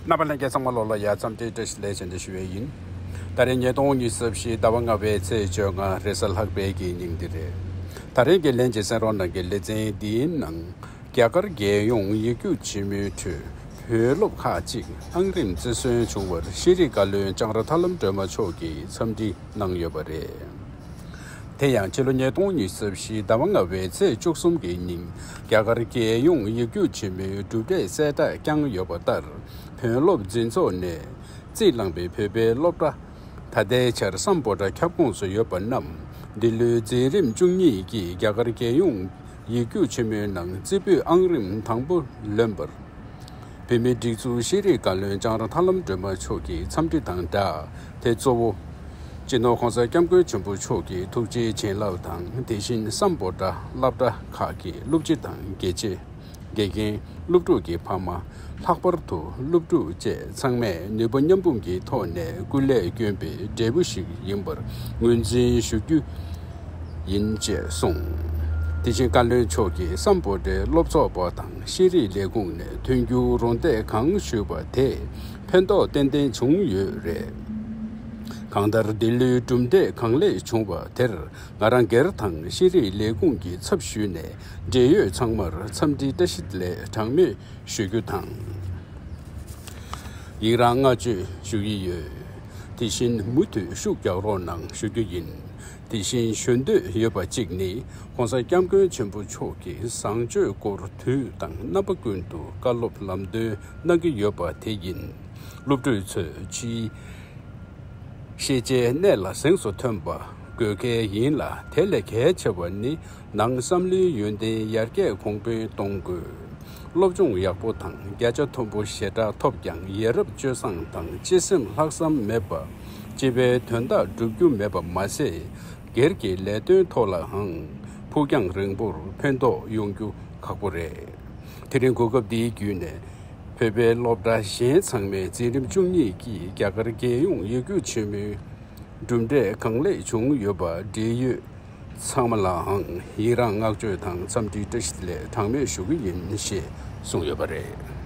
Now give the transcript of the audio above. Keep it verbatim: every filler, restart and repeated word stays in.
རྣམ་པ་ལྷན་རྒྱས་ཚང་མ་ལོ་ལ་ཡ་འཚམས་འདྲི་བཀྲ་ཤིས་བདེ་ལེགས་ཞེས་འདྲི་ཞུ་བའི་ཡིན། ད་རེས་ཉིས་སྟོང་ཉི་ཤུ་རྩ་བཞི་ཟླ་བ་ལྔ་པའི་ཚེས་བཅོ་ལྔ་རེས་གཟའ་ལྷག་པའི་གི་ཉིན་འདི་རེད། ད་རེས་ཀྱི་ལན་གྱི་གསན་རོགས་གནང་གི་ལེ་ཚན་འདིའི་ནང་རྒྱ་གར་རྒྱལ་ཡོངས་ཡིག་རྒྱུགས་ཆེན་མོའི་ཁྲོད་བོད་སློབ་ཁག་ཅིག་ཨང་རིམ་རྩེར་སོན་བྱུང་བར་ཤེས་རིག་བཀའ་བློན་ལྕང་ར་ཐར་ལམ་སྒྲོལ་མ་མཆོག་གིས་འཚམས་འདྲི་གནང་ཡོད་པ་རེད། དེ་ཡང་ཕྱི་ལོ་ཉིས་སྟོང་ཉི་ཤུ་རྩ་བཞི་ཟླ་བ་ལྔ་པའི་ཚེས་བཅུ་གསུམ་གྱི་ཉིན་རྒྱ་གར་རྒྱལ་ཡོངས་ཡིག་རྒྱུགས་ཆེན་མོའི་གྲུབ་འབྲས་གསལ་བསྒྲགས་བསྐྱངས་ཡོད་པ་ལྟར། བོད་སློབ་འཛིན་ཚོགས་ནས་རྩིས་བླངས་པའི་བོད་པའི་སློབ་གྲྭ་ད་ལྟའི་ཆར་སམ་བྷོ་ཊ་ཁྱབ་ཁོངས་སུ་ཡོད་པ་རྣམས་འདི་ལོའི་འཛིན་རིམ་བཅུ་གཉིས་ཀྱི་རྒྱ་གར་རྒྱལ་ཡོངས་ཡིག་རྒྱུགས་ཆེན་མོའི་ནང་རྩེ་ཕུད་ཨང་རིམ་དང་པོ་ལོན་པར། བོད་མིའི་སྒྲིག་འཛུགས་ཤེས་རིག་བཀའ་བློན་ལྕང་ར་ཐར་ལམ་སྒྲོལ་མ་མཆོག་གི་འཚམས་འདྲི་དང་སྦྲགས། དེ་གཙོ་བོ་སྤྱི་ནོར་༸གོང་ས་༸སྐྱབས་མགོན་ཆེན་པོ་མཆོག་གི་ཐུགས་རྗེའི་བྱིན་རླབས་དང་། དེ་བཞིན་སམ་བྷོ་ཊ་སློབ་གྲྭ་ཁག་གི་སློབ་སྤྱི་དང་དགེ་ཆེ། དགེ་རྒན། སློབ་ཕྲུག་གི་ཕ་མ། ལྷག་པར་དུ་སློབ་ཕྲུག་བཅས་ཚང་མས་ནུས་པ་མཉམ་སྤུངས་ཀྱི་ཐོག་ནས་སྐུ་ལས་བསྐྱོན་པའི་འབྲས་བུ་ཞིག་ཡིན་པར་ངོས་འཛིན་ཞུ་རྒྱུ་ཡིན་ཅེས་གསུངས། དེ་བཞིན་བཀའ་བློན་མཆོག་གིས་སམ་བྷོ་ཊའི་སློབ་ཚོགས་པ་དང་ཤེས་རིག་ལས་ཁུངས་ནས་མཐུན་འགྱུར་རོགས་འདེགས་གང་ཞུས་པ་དེས་ཕན་ཐོགས་ཏན་ཏན་བྱུང་ཡོད་རེད། གང་ལྟར་འདི་ལོའི་གྲུབ་འབྲས་གང་ལེགས་བྱུང་བ་དེར་ང་རང་སྒེར་དང་ཤེས་རིག་ལས་ཁུངས་ཀྱི་ཚབ་ཞུས་ནས་འབྲེལ་ཡོད་ཚང་མར་འཚམས་འདྲི་བཀྲ་ཤིས་བདེ་ལེགས་གྲངས་མེད་ཞུ་རྒྱུ་དང་། ཡི་རང་བསྔགས་བརྗོད་ཞུ་གི་ཡོད། དེ་བཞིན་མུ་མཐུད་ཤུགས་རྒྱག་རོགས་གནང་ཞུ་རྒྱུ་ཡིན། དེ་བཞིན་ཞུ་འདོད་ཡོད་པ་གཅིག་ནི། ༸གོང་ས་༸སྐྱབས་མགོན་ཆེན་པོ་མཆོག་གིས་བཟང་སྤྱོད་སྐོར་དུས་དང་རྣམ་པ་ཀུན་ཏུ་བཀའ་སློབ་ལམ་སྟོན་གནང་གི་ཡོད་པ་དེ་ཡིན། སློབ་ཕྲུག་ཚོས་ཕྱིའི་ཤེས་བྱའི་གནས་ལ་གཟེངས་སུ་ཐོན་པ་དགོས་གལ་ཡིན་ལ། དེ་ལས་གལ་ཆེ་བ་ནི་ནང་བསམ་བློའི་ཡོན་ཏན་ཡར་རྒྱས་གོང་འཕེལ་གཏོང་དགོས། སློབ་སྦྱོང་ཡག་པོ་དང་བརྒྱ་ཆ་མཐོན་པོ་ཞེ་དྲག་ཐོབ་ཀྱང་ཡ་རབས་སྤྱོད་བཟང་དང་སྤྱི་སེམས་ལྷག་བསམ་མེད་པ། སྤྱི་པའི་དོན་དག་བསྒྲུབ་རྒྱུ་མེད་པ་མ་ཟད། སྒེར་གྱི་ལས་དོན་ཐོག་ལའང་ཕུགས་རྒྱང་རིང་པོར་ཕན་ཐོགས་ཡོང་རྒྱུ་ཁག་པོ་རེད། དེ་རིང་གོ་སྐབས་འདིའི་བརྒྱུད་ནས། བོད་པའི་སློབ་གྲྭ་གཞན་ཚང་མའི་འཛིན་རིམ་བཅུ་གཉིས་ཀྱི་རྒྱ་གར་རྒྱལ་ཡོངས་ཡིག་རྒྱུགས་ཆེན་མོའི་གྲུབ་འབྲས་གང་ལེགས་བྱུང་ཡོད་པ་འབྲེལ་ཡོད་ཚང་མ་ལའང་ཡི་རང་བསྔགས་བརྗོད་དང་འཚམས་འདྲི་བཀྲ་ཤིས་བདེ་ལེགས་གྲངས་མེད་ཞུ་གི་ཡིན་ཞེས་གསུངས་ཡོད་པ་རེད།